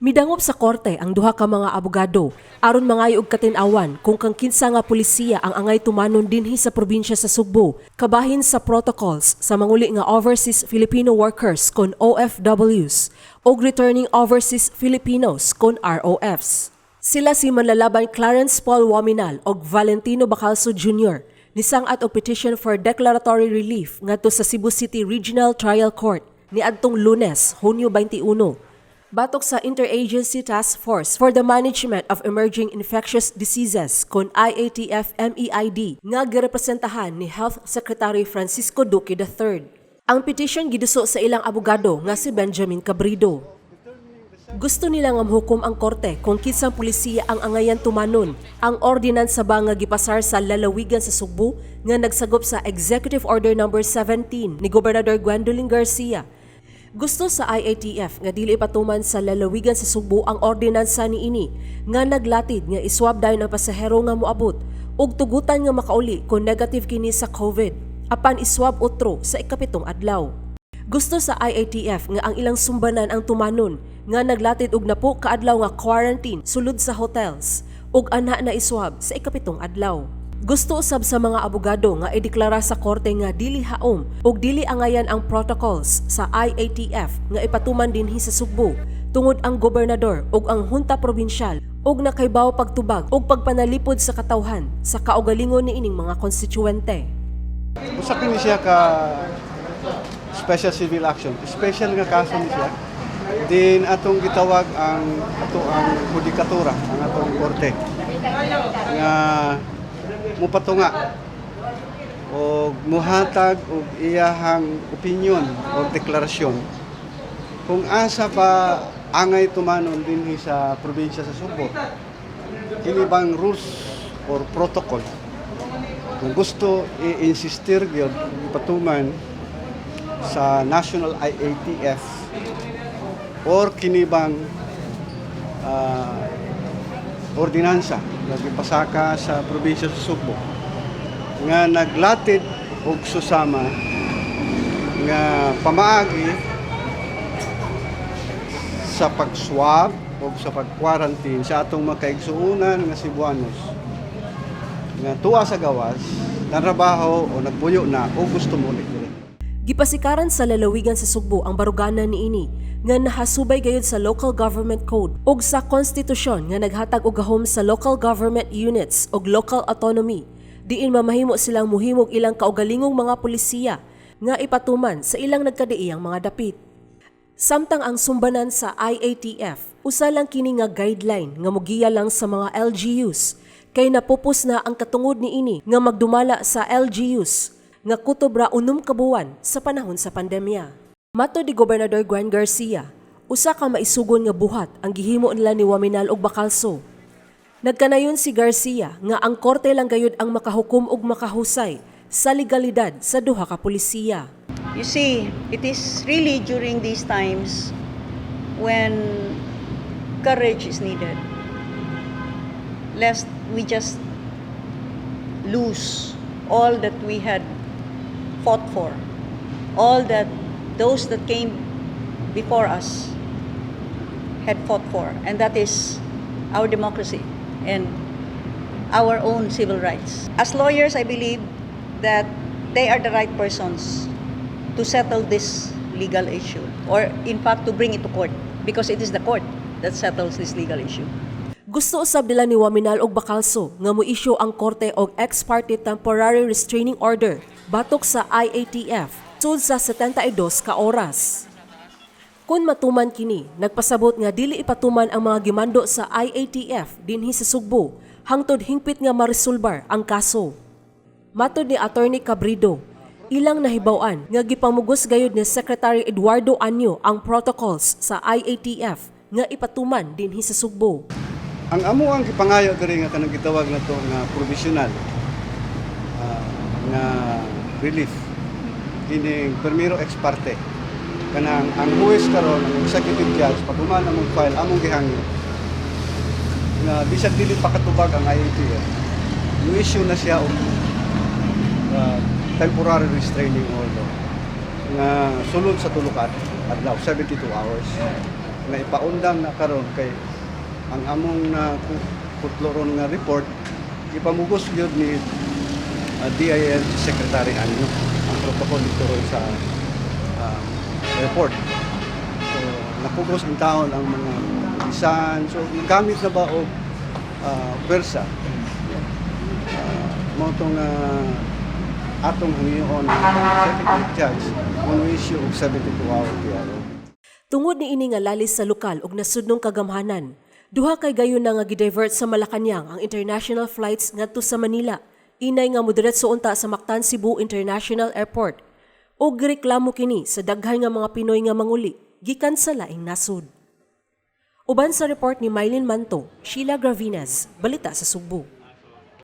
Midangop sa korte ang duha ka mga abogado aron mangayo og katin-awan kung kang kinsa nga pulisiya ang angay tumanon dinhi sa probinsya sa Sugbo kabahin sa protocols sa manguli nga overseas Filipino workers kon OFWs ug returning overseas Filipinos kon ROFs. Sila si manlalaban Clarence Paul Waminal ug Valentino Bacalso Jr. nisang-at og petition for declaratory relief ngadto sa Cebu City Regional Trial Court niadtong Lunes, Hunyo 21, batok sa Interagency Task Force for the Management of Emerging Infectious Diseases kon IATF-MEID nga girepresentahan ni Health Secretary Francisco Duque III. Ang petition giduso sa ilang abogado nga si Benjamin Cabrido. Gusto nila nga mohukom ang korte kung kinsang pulisiya ang angayan tumanon ang ordinansa ba nga gipasar sa lalawigan sa Sugbo nga nagsagop sa Executive Order Number 17 ni Gobernador Gwendolyn Garcia. Gusto sa IATF nga dili ipatuman sa lalawigan sa Sugbo ang ordinansa niini nga naglatid nga iswab dayon ang pasahero nga moabot ug tugutan nga makauli kung negative kini sa COVID apan iswab utro sa 7 adlaw. Gusto sa IATF nga ang ilang sumbanan ang tumanon nga naglatid og 10 ka adlaw nga quarantine sulod sa hotels ug ana na iswab sa 7 adlaw. Gusto usab sa mga abogado nga ideklara sa korte nga dili haom ug dili angayan ang protocols sa IATF nga ipatuman dinhi sa Sugbo tungod ang gobernador ug ang junta probinsyal og nakaybaw pagtubag ug pagpanalipod sa katawhan sa kaugalingon niining mga konstituente. Usa kini siya ka special civil action. Special nga kaso ni siya. Din atong gitawag ang ato ang hudikatura, ang atong korte nga mupatunga o muhatag og iyahang opinion o deklarasyon kung asa pa angay tumanon dinhi sa probinsya sa Sugbo kini bang rules or protocol kung gusto i-insistir gyud ipatuman sa National IATF or kini bang ordinansa nga gipasaka sa probinsya sa Sugbo nga naglatid og susama nga pamaagi sa pag-swab o sa pag-quarantine sa atong mga kaigsuonan nga Cebuanos nga tuwa sa gawas, natrabaho o nagpuyo na o gusto muli diri. Gipasikaran sa lalawigan sa Sugbo ang baruganan niini nga nahasubay gayud sa Local Government Code ug sa konstitusyon nga naghatag og gahom sa local government units ug local autonomy diin mamahimo silang muhimog ilang kaugalingong mga pulisiya nga ipatuman sa ilang nagkadiiyang mga dapit. Samtang ang sumbanan sa IATF, usa lang kini nga guideline nga mugiya lang sa mga LGUs kay napupos na ang katungod niini nga magdumala sa LGUs nga kutob ra 6 ka buwan sa panahon sa pandemya. Matod ni Gobernador Gwen Garcia, usa ka maisugon nga buhat ang gihimo nila ni Waminal og Bacalso. Nagkanayon si Garcia nga ang korte lang gayud ang makahukom og makahusay sa legalidad sa duha ka pulisiya. You see, it is really during these times when courage is needed, lest we just lose all that we had fought for, all that those that came before us had fought for, and that is our democracy and our own civil rights. As lawyers, I believe that they are the right persons to settle this legal issue, or in fact, to bring it to court, because it is the court that settles this legal issue. Gusto usab nila ni Waminal og Bacalso nga mo-issue ang korte og ex parte temporary restraining order batok sa IATF sud sa 72 ka oras. Kung matuman kini, nagpasabot nga dili ipatuman ang mga gimando sa IATF dinhi sa Sugbo hangtod hingpit nga maresolbar ang kaso. Matod ni Attorney Cabrido, ilang nahibaw-an nga gipamugos gayud ni Secretary Eduardo Año ang protocols sa IATF nga ipatuman dinhi sa Sugbo. Ang amo ang gipangayo diri nga kanang gitawag nato nga provisional nga relief kining permiro ex parte kanang ang huwes karon, ang executive judge, pag human among file, among gihangyo nga bisag dili pa katubag ang IATF, issue na siya og temporary restraining order nga sulod sa 3 ka adlaw, 72 hours. Nga ipaundang na karon kay ang among na kutlo ron nga report ipamugos gyud ni DILG Secretary Año ang protocol dito ron sa airport. So napugos ang taon ang mga bisan. So gamit na ba og pwersa? Mao tong atong hangyoon ang executive judge mo issue og 72-hour TRO. Tungod ni ini nga lalis sa lokal ug nasudnong kagamhanan, duha kay gayon na nga gidivert sa Malacañang ang international flights ngadto sa Manila. Inay nga modiretso unta sa Mactan Cebu International Airport. Og gireklamo kini sa daghan nga mga Pinoy nga manguli gikan sa laing nasod. Uban sa report ni Mylene Manto, Sheila Gravinas, Balita sa Sugbo.